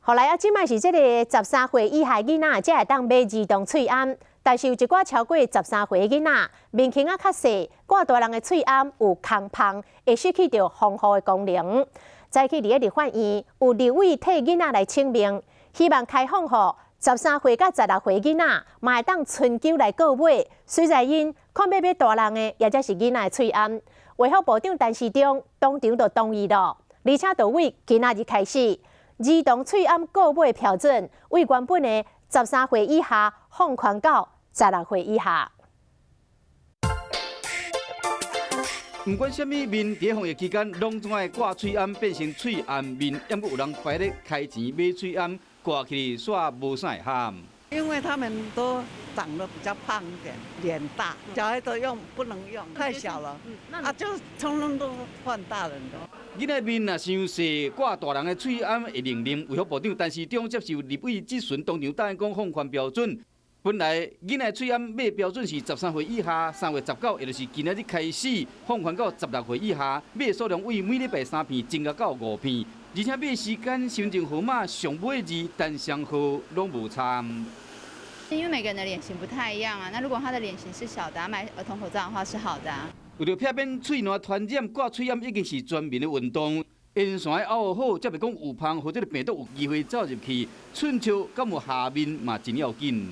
予來啊，這擺是這个13歲以下囡仔，才會當買兒童喙罨。但是有一寡超過十三歲的囡仔，面孔仔較細，掛大人的喙罨有空縫，會失去著防護的功能。早起佇咧立法院有立委替囡仔來請命，希望開放予十三歲佮16歲囡仔，嘛會當春秋來購買。雖然𪜶看欲買大人的，抑者是囡仔的喙罨。衛福部長陳時中當場就同意了，而且就對今仔日開始，兒童喙罨購買標準，對原本的十三歲以下放寬到16歲以下。毋管啥物面，佇防疫期間，攏總愛掛喙罨變成喙罨面，猶閣有人排咧開錢買喙罨，掛起來煞無啥會合。因為他們都長得比較胖一點，臉大，小孩都用不能用，太小了，啊，就通通都換大人的。囡仔面若傷細，掛大人的喙罨會冷冷。衛福部長陳時中接受立委質詢，當場答應講放寬標準。本來囡仔喙罨買標準是十三歲以下，3月19，也就是今仔日開始放寬到16歲以下，買數量為每禮拜三片增加到五片，而且買時間、身份證號碼、上尾字、單雙號攏無差。因為每個人的臉型不太一樣啊，那如果他的臉型是小的，買兒童口罩的話是好的啊。為著避免喙瀾傳染，掛喙罨已經是全民的運動。沿線愛拗好，才袂講有縫，予這个病毒有機會走入去。寸笑敢有下面嘛真要緊。